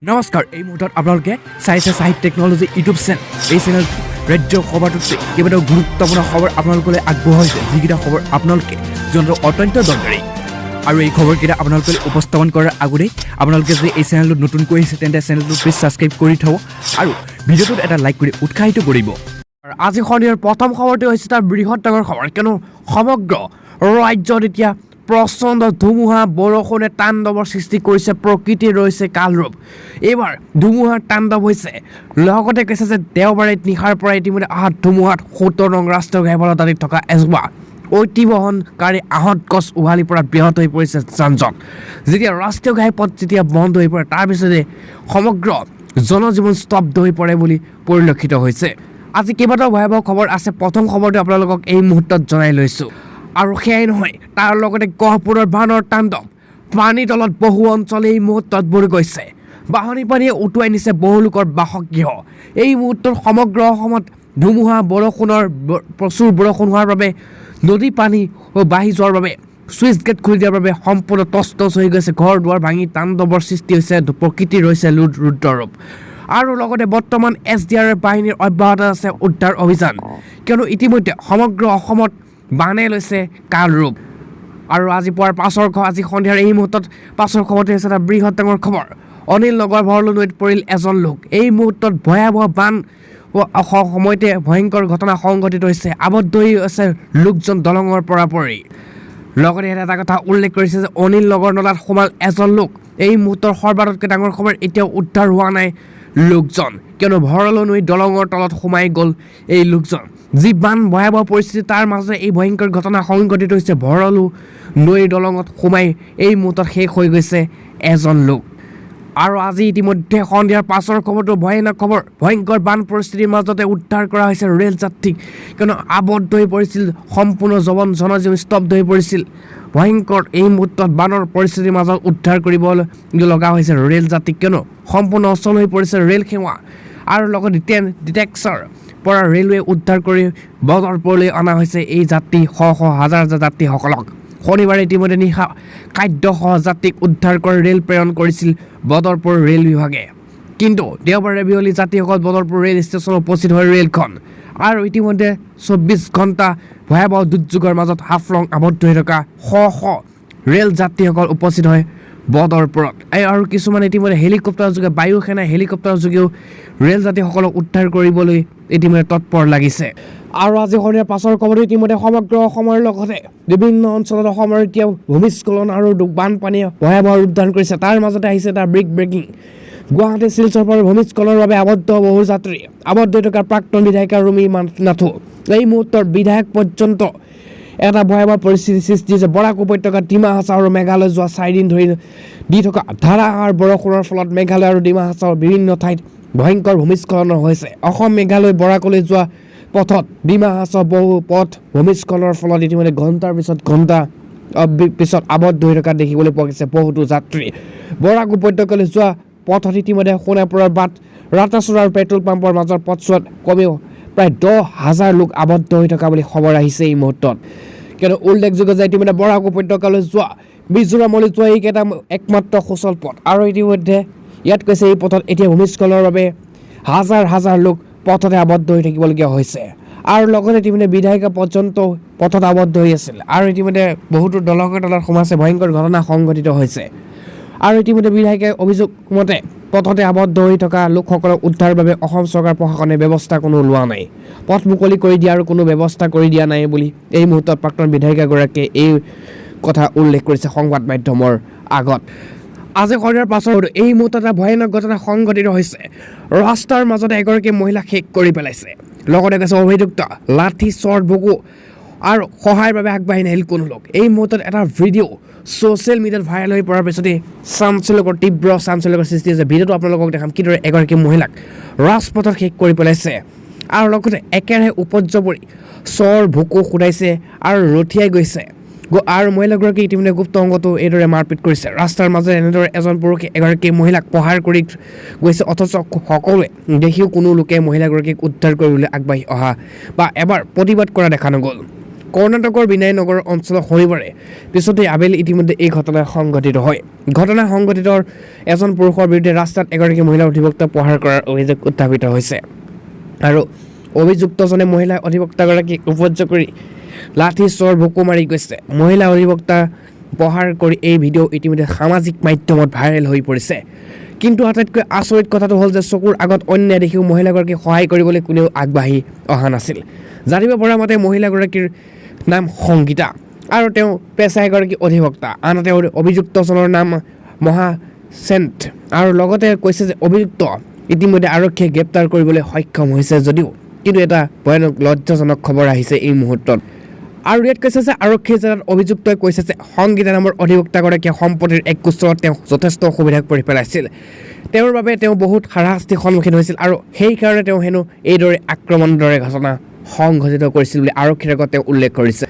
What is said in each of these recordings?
নমস্কাৰ, এই মুহূৰ্তত আপোনালোকে চাইছে চাহিদ টেকনলজি ইউটিউব চেনেল। এই চেনেল ৰাজ্যৰ খবৰটোতকৈ কেইবাটাও গুৰুত্বপূৰ্ণ খবৰ আপোনালোকলৈ আগবঢ়োৱা হৈছে, যিকেইটা খবৰ আপোনালোকে জনাটো অত্যন্ত দৰকাৰী। আৰু এই খবৰকেইটা আপোনালোকে উপস্থাপন কৰাৰ আগতেই আপোনালোকে যদি এই চেনেলটোত নতুনকৈ আহিছে, তেন্তে চেনেলটো প্লিজ ছাবস্ক্ৰাইব কৰি থ'ব আৰু ভিডিঅ'টোত এটা লাইক কৰি উৎসাহিত কৰিব। আজি সন্ধিয়াৰ প্ৰথম খবৰটো হৈছে তাৰ বৃহৎ ডাঙৰ খবৰ, কিয়নো সমগ্ৰ ৰাজ্যত এতিয়া প্ৰচণ্ড ধুমুহা বৰষুণে তাণ্ডৱৰ সৃষ্টি কৰিছে। প্ৰকৃতিৰ ৰৈছে কালৰূপ। এইবাৰ ধুমুহাৰ তাণ্ডৱ হৈছে। লগতে কৈছে যে দেওবাৰে নিশাৰ পৰা ইতিমধ্যে অহা ধুমুহাত 70 নং ৰাষ্ট্ৰীয় ঘাইপথত দাঁতিত থকা এজোপা ঐতিবহনকাৰী আহঁত গছ উভালি পৰাত ব্যাহত হৈ পৰিছে যান জঁট। যেতিয়া ৰাষ্ট্ৰীয় ঘাইপথ যেতিয়া বন্ধ হৈ পৰে, তাৰপিছতে সমগ্ৰ জনজীৱন স্তব্ধ হৈ পৰে বুলি পৰিলক্ষিত হৈছে। আজি কেইবাটাও ভয়াৱহ খবৰ আছে। প্ৰথম খবৰটো আপোনালোকক এই মুহূৰ্তত জনাই লৈছোঁ। আৰু সেয়াই নহয়, তাৰ লগতে গহপুৰৰ বানৰ তাণ্ডৱ। পানীৰ তলত বহু অঞ্চল এই মুহূৰ্তত বুৰ গৈছে। বাঢ়নি পানীয়ে উটুৱাই নিছে বহু লোকৰ বাসগৃহ। এই মুহূৰ্তত সমগ্ৰ অসমত ধুমুহা বৰষুণৰ প্ৰচুৰ বৰষুণ হোৱাৰ বাবে, নদী পানী বাঢ়ি যোৱাৰ বাবে, ছুইচ গেট খুলি দিয়াৰ বাবে সম্পূৰ্ণ তচ তচ হৈ গৈছে। ঘৰ দুৱাৰ ভাঙি তাণ্ডৱৰ সৃষ্টি হৈছে। প্ৰকৃতিৰ হৈছে ৰুদ্ৰৰূপ। আৰু লগতে বৰ্তমান এছডিআৰএফ বাহিনীৰ অব্যাহত আছে উদ্ধাৰ অভিযান, কিয়নো ইতিমধ্যে সমগ্ৰ অসমত বানে লৈছে কাল ৰূপ। আৰু আজি পুৱাৰ পাছৰ আজি সন্ধিয়াৰ এই মুহূৰ্তত পাছৰ খবৰটো হৈছে এটা বৃহৎ ডাঙৰ খবৰ। অনিল নগৰ ভৰলু নৈত পৰিল এজন লোক। এই মুহূৰ্তত ভয়াৱহ বান সময়তে ভয়ংকৰ ঘটনা সংঘটিত হৈছে। আবদ্ধ হৈ আছে লোকজন দলঙৰ পৰা পৰি। লগতে ইয়াত এটা কথা উল্লেখ কৰিছে যে অনিল নগৰ নলাত সোমাল এজন লোক। এই মুহূৰ্তৰ সৰ্বাতোতকৈ ডাঙৰ খবৰ, এতিয়াও উদ্ধাৰ হোৱা নাই লোকজন, কিয়নো ভৰলু নৈ দলঙৰ তলত সোমাই গ'ল এই লোকজন। যি বান ভয়াৱহ পৰিস্থিতি, তাৰ মাজতে এই ভয়ংকৰ ঘটনা সংঘটিত হৈছে। ভৰলু নৈৰ দলঙত সোমাই এই মুহূৰ্তত শেষ হৈ গৈছে এজন লোক। আৰু আজি ইতিমধ্যে সন্ধিয়াৰ পাছৰ খবৰটো ভয়ানক খবৰ। ভয়ংকৰ বান পৰিস্থিতিৰ মাজতে উদ্ধাৰ কৰা হৈছে ৰেল যাত্ৰীক, কিয়নো আবদ্ধ হৈ পৰিছিল, সম্পূৰ্ণ জনজীৱন স্তব্ধ হৈ পৰিছিল। ভয়ংকৰ এই মুহূৰ্তত বানৰ পৰিস্থিতিৰ মাজত উদ্ধাৰ কৰিব লগা হৈছে ৰেল যাত্ৰীক, কিয়নো সম্পূৰ্ণ অচল হৈ পৰিছে ৰেল সেৱা। আৰু লগতে ট্ৰেইন ডিটেক্সৰ পৰা ৰেলৱে উদ্ধাৰ কৰি বদৰপুৰলৈ অনা হৈছে এই যাত্ৰী শ শ হাজাৰ হাজাৰ যাত্ৰীসকলক। শনিবাৰে ইতিমধ্যে নিশা খাদ্যসহ যাত্ৰীক উদ্ধাৰ কৰি ৰেল প্ৰেৰণ কৰিছিল বদৰপুৰ ৰেল বিভাগে। কিন্তু দেওবাৰে বিয়লি যাত্ৰীসকল বদৰপুৰ ৰেল ষ্টেচনত উপস্থিত হয় ৰেলখন। আৰু ইতিমধ্যে 24 ঘণ্টা ভয়াৱহ দুৰ্যোগৰ মাজত হাফলং আবদ্ধ হৈ থকা শ শ ৰেল যাত্ৰীসকল উপস্থিত হয় বদৰপুৰত। এই আৰু কিছুমান ইতিমধ্যে হেলিকপ্টাৰ যোগে, বায়ু সেনাই হেলিকপ্টাৰ যোগেও ৰেল যাত্ৰীসকলক উদ্ধাৰ কৰিবলৈ ইতিমধ্যে তৎপৰ লাগিছে। আৰু আজি সন্ধিয়াৰ পাছৰ খবৰটো, ইতিমধ্যে সমগ্ৰ অসমৰ লগতে বিভিন্ন অঞ্চলত অসমৰ এতিয়া ভূমিস্খলন আৰু বানপানীয়ে ভয়াৱহ ৰূপ ধাৰণ কৰিছে। তাৰ মাজতে আহিছে এটা ব্ৰেক ব্ৰেকিং। গুৱাহাটী শিলচৰ পৰা ভূমিস্খলনৰ বাবে আবদ্ধ বহু যাত্ৰী। আবদ্ধ হৈ থকা প্ৰাক্তন বিধায়িকা ৰুমি নাথো। এই মুহূৰ্তত বিধায়ক পৰ্যন্ত এটা ভয়াৱহ পৰিস্থিতিৰ সৃষ্টি হৈছে। বৰাক উপত্যকাত ডিমা হাছাও আৰু মেঘালয় যোৱা 4 দিন ধৰি দি থকা ধাৰাসাৰ বৰষুণৰ ফলত মেঘালয় আৰু ডিমা হাছাওৰ বিভিন্ন ঠাইত ভয়ংকৰ ভূমিস্খলন হৈছে। অসম মেঘালয় বৰাকলৈ যোৱা পথত ডিমা হাছাও বহু পথ ভূমিস্খলনৰ ফলত ইতিমধ্যে ঘণ্টাৰ পিছত ঘণ্টা পিছত আবদ্ধ হৈ থকা দেখিবলৈ পোৱা গৈছে বহুতো যাত্ৰী। বৰাক উপত্যকালৈ যোৱা পথত ইতিমধ্যে সোণাপুৰৰ বাট ৰাতাচোৰা আৰু পেট্ৰল পাম্পৰ মাজৰ পথছোৱাত কমেও প্ৰায় 10,000 লোক আবদ্ধ হৈ থকা বুলি খবৰ আহিছে এই মুহূৰ্তত। কিয়নো উল্লেখযোগ্য যে ইতিমধ্যে বৰাক উপত্যকালৈ যোৱা, মিজোৰামলৈ যোৱা এইকেইটা একমাত্ৰ সুচল পথ। আৰু ইতিমধ্যে ইয়াত কৈছে, এই পথত এতিয়া ভূমিস্খলনৰ বাবে হাজাৰ হাজাৰ লোক পথতে আবদ্ধ হৈ থাকিবলগীয়া হৈছে। আৰু লগতে ইতিমধ্যে বিধায়িকা পৰ্যন্ত পথত আবদ্ধ হৈ আছিল। আৰু ইতিমধ্যে বহুতো দলঙৰ তলত সোমাইছে, ভয়ংকৰ ঘটনা সংঘটিত হৈছে। আৰু ইতিমধ্যে বিধায়কে অভিযোগ মতে পথতে আবদ্ধ হৈ থকা লোকসকলক উদ্ধাৰৰ বাবে অসম চৰকাৰ প্ৰশাসনে ব্যৱস্থা কোনো লোৱা নাই। পথ মুকলি কৰি দিয়াৰ কোনো ব্যৱস্থা কৰি দিয়া নাই বুলি এই মুহূৰ্তত প্ৰাক্তন বিধায়িকাগৰাকীয়ে এই কথা উল্লেখ কৰিছে সংবাদ মাধ্যমৰ আগত। আজি সন্ধিয়াৰ পাছত এই মুহূৰ্তত এটা ভয়ানক ঘটনা সংঘটিত হৈছে। ৰাস্তাৰ মাজতে এগৰাকী মহিলাক শেষ কৰি পেলাইছে। লগতে কৈছে, অভিযুক্ত লাঠি চৰ ভুকু আৰু সহায়ৰ বাবে আগবাঢ়ি নাহিল কোনো লোক। এই মুহূৰ্তত এটা ভিডিঅ' ছ'চিয়েল মিডিয়াত ভাইৰেল হৈ পৰাৰ পিছতেই তীব্ৰ চাঞ্চল্যকৰ সৃষ্টি হৈছে। ভিডিঅ'টো আপোনালোকক দেখাম, কিদৰে এগৰাকী মহিলাক ৰাজপথত শেষ কৰি পেলাইছে আৰু লগতে একেৰাহে উপৰ্যুপৰি চৰ ভুকু সোধাইছে আৰু ৰথিয়াই গৈছে আৰু মহিলাগৰাকী ইতিমধ্যে গুপ্ত অংগটো এইদৰে মাৰপিট কৰিছে। ৰাস্তাৰ মাজত এনেদৰে এজন পুৰুষে এগৰাকী মহিলাক প্ৰহাৰ কৰি গৈছে, অথচ সকলোৱে দেখিও কোনো লোকে মহিলাগৰাকীক উদ্ধাৰ কৰিবলৈ আগবাঢ়ি অহা বা এবাৰ প্ৰতিবাদ কৰা দেখা নগ'ল। কৰ্ণাটকৰ বিনায়নগৰ অঞ্চলত শনিবাৰে পিছতে আবেলি ইতিমধ্যে এই ঘটনা সংঘটিত হয়। ঘটনা সংঘটিত এজন পুৰুষৰ বিৰুদ্ধে ৰাস্তাত এগৰাকী মহিলা অধিবক্তা প্ৰহাৰ কৰাৰ অভিযোগ উত্থাপিত হৈছে আৰু অভিযুক্তজনে মহিলা অধিবক্তাগৰাকীক উপযুক্ত কৰি লাঠি চৰ ভুকু মাৰি গৈছে। মহিলা অধিবক্তা প্ৰহাৰ কৰি এই ভিডিঅ' ইতিমধ্যে সামাজিক মাধ্যমত ভাইৰেল হৈ পৰিছে। কিন্তু আটাইতকৈ আচৰিত কথাটো হ'ল যে চকুৰ আগত অন্যায় দেখিও মহিলাগৰাকীক সহায় কৰিবলৈ কোনেও আগবাঢ়ি অহা নাছিল। জানিব পৰা মতে মহিলাগৰাকীৰ নাম সংগীতা আৰু তেওঁ পেচা এগৰাকী অধিবক্তা। আনহাতে অভিযুক্তজনৰ নাম মহাচেণ্ট আৰু লগতে কৈছে যে অভিযুক্ত ইতিমধ্যে আৰক্ষীয়ে গ্ৰেপ্তাৰ কৰিবলৈ সক্ষম হৈছে যদিও কিন্তু এটা ভয়ানক লজ্জাজনক খবৰ আহিছে এই মুহূৰ্তত। আৰু ইয়াত কৈছে যে আৰক্ষীৰ জেৰাত অভিযুক্তই কৈছে যে সংগীতা নামৰ অধিবক্তাগৰাকীয়ে সম্পত্তিৰ এক গোচৰত তেওঁ যথেষ্ট অসুবিধাত পৰি পেলাইছিল। তেওঁৰ বাবে তেওঁ বহুত হাৰাশাস্তিৰ সন্মুখীন হৈছিল আৰু সেইকাৰণে তেওঁ হেনো এইদৰে আক্ৰমণৰ দৰে ঘটনা সংঘটিত কৰিছিল বুলি আৰক্ষীৰ আগত তেওঁ উল্লেখ কৰিছে।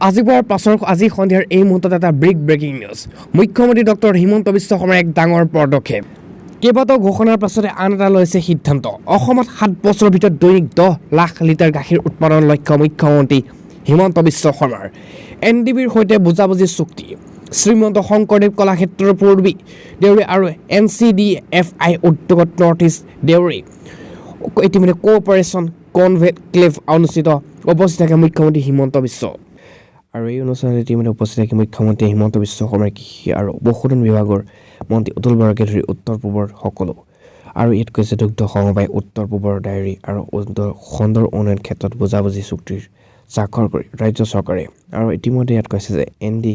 আজি পুৱাৰ পাছৰ আজি সন্ধিয়াৰ এই মুহূৰ্তত এটা বিগ ব্ৰেকিং নিউজ। মুখ্যমন্ত্ৰী ডক্টৰ হিমন্ত বিশ্ব শৰ্মাৰ এক ডাঙৰ পদক্ষেপ। কেইবাটাও ঘোষণাৰ পাছতে আন এটা লৈছে সিদ্ধান্ত। অসমত 7 বছৰৰ ভিতৰত দৈনিক 10 লাখ লিটাৰ গাখীৰ উৎপাদনৰ লক্ষ্য মুখ্যমন্ত্ৰী হিমন্ত বিশ্ব শৰ্মাৰ। এন ডি বিৰ সৈতে বুজাবুজি চুক্তি। শ্ৰীমন্ত শংকৰদেৱ কলাক্ষেত্ৰৰ পূৰ্বী দেউৰী আৰু N C D F I উদ্যোগত নৰ্থ ইষ্ট দেউৰী ইতিমধ্যে কোঅপাৰেশ্যন কনক্লেভ অনুষ্ঠিত। উপস্থিত থাকে মুখ্যমন্ত্ৰী হিমন্ত বিশ্ব। আৰু এই অনুষ্ঠানত ইতিমধ্যে উপস্থিত থাকি মুখ্যমন্ত্ৰী হিমন্ত বিশ্ব শৰ্মাই কৃষি আৰু পশুধন বিভাগৰ মন্ত্ৰী অতুল বৰাকে ধৰি উত্তৰ পূবৰ সকলো। আৰু ইয়াত কৈছে দুগ্ধ সমবায় উত্তৰ পূবৰ ডায়েৰী আৰু খণ্ডৰ উন্নয়ন ক্ষেত্ৰত বুজাবুজি চুক্তিৰ স্বাক্ষৰ কৰি ৰাজ্য চৰকাৰে। আৰু ইতিমধ্যে ইয়াত কৈছে যে এন ডি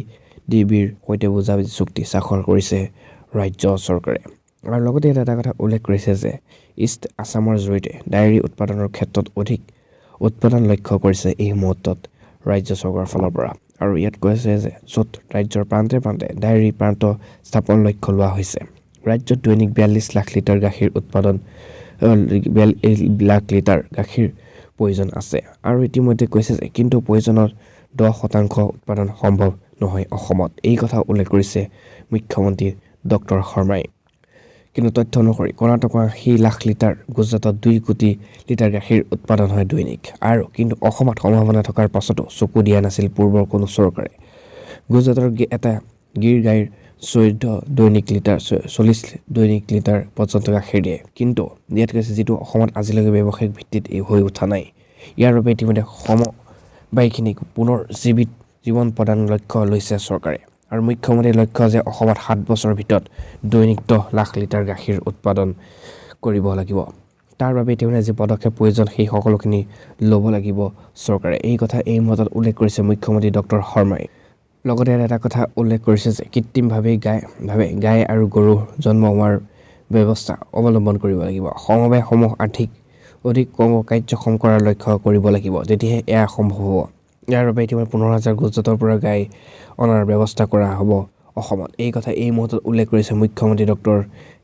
ডি বিৰ সৈতে বুজাবুজি চুক্তি স্বাক্ষৰ কৰিছে ৰাজ্য চৰকাৰে। আৰু লগতে ইয়াত এটা কথা উল্লেখ কৰিছে যে ইষ্ট আছামৰ জৰিয়তে ডায়েৰী উৎপাদনৰ ক্ষেত্ৰত অধিক উৎপাদন লক্ষ্য কৰিছে এই মুহূৰ্তত ৰাজ্য চৰকাৰৰ ফালৰ পৰা। আৰু ইয়াত কৈছে যে য'ত ৰাজ্যৰ প্ৰান্তে প্ৰান্তে ডায়েৰী প্ৰান্ত স্থাপন লক্ষ্য লোৱা হৈছে। ৰাজ্যত দৈনিক 42 লাখ লিটাৰ গাখীৰ উৎপাদন 42 লাখ লিটাৰ গাখীৰ প্ৰয়োজন আছে। আৰু ইতিমধ্যে কৈছে যে কিন্তু প্ৰয়োজনৰ 10% উৎপাদন সম্ভৱ নহয় অসমত, এই কথা উল্লেখ কৰিছে মুখ্যমন্ত্ৰী ডক্টৰ শৰ্মাই। কিন্তু তথ্য অনুসৰি কৰ্ণাটকৰ 80 লাখ লিটাৰ, গুজৰাটত 2 কোটি লিটাৰ গাখীৰ উৎপাদন হয় দৈনিক। আৰু কিন্তু অসমত সম্ভাৱনা থকাৰ পাছতো চকু দিয়া নাছিল পূৰ্বৰ কোনো চৰকাৰে। গুজৰাটৰ এটা গিৰ গাইৰ 14 দৈনিক লিটাৰ, 40 দৈনিক লিটাৰ পৰ্যন্ত গাখীৰ দিয়ে। কিন্তু ইয়াত কৈছে যিটো অসমত আজিলৈকে ব্যৱসায়িক ভিত্তিত এই হৈ উঠা নাই। ইয়াৰ বাবে ইতিমধ্যে সমবায়খিনিক পুনৰ জীৱন প্ৰদান লক্ষ্য লৈছে চৰকাৰে। আৰু মুখ্যমন্ত্ৰীৰ লক্ষ্য যে অসমত 7 বছৰৰ ভিতৰত দৈনিক 10 লাখ লিটাৰ গাখীৰ উৎপাদন কৰিব লাগিব। তাৰ বাবে ইতিমধ্যে যি পদক্ষেপ প্ৰয়োজন সেই সকলোখিনি ল'ব লাগিব চৰকাৰে, এই কথা এই মুহূৰ্তত উল্লেখ কৰিছে মুখ্যমন্ত্ৰী ডক্টৰ শৰ্মাই। লগতে ইয়াত এটা কথা উল্লেখ কৰিছে যে কৃত্ৰিমভাৱে গাই আৰু গৰু জন্ম হোৱাৰ ব্যৱস্থা অৱলম্বন কৰিব লাগিব। সমবায়সমূহ আৰ্থিক অধিক কম কাৰ্যক্ষম কৰাৰ লক্ষ্য কৰিব লাগিব, তেতিয়াহে এয়া সম্ভৱ হ'ব। ইয়াৰ বাবে ইতিমধ্যে 15,000 গুজৰাটৰ পৰা গাই অনাৰ ব্যৱস্থা কৰা হ'ব অসমত, এই কথা এই মুহূৰ্তত উল্লেখ কৰিছে মুখ্যমন্ত্ৰী ডক্টৰ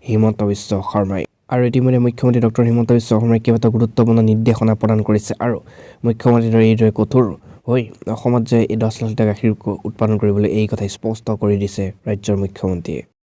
হিমন্ত বিশ্ব শৰ্মাই। আৰু ইতিমধ্যে মুখ্যমন্ত্ৰী ডক্টৰ হিমন্ত বিশ্ব শৰ্মাই কেইবাটাও গুৰুত্বপূৰ্ণ নিৰ্দেশনা প্ৰদান কৰিছে। আৰু মুখ্যমন্ত্ৰীৰ দৰে এইদৰে কঠোৰ হৈ অসমত যে এই 10 লাখ লিটাৰ গাখীৰ উৎপাদন কৰিবলৈ এই কথা স্পষ্ট কৰি দিছে ৰাজ্যৰ মুখ্যমন্ত্ৰীয়ে।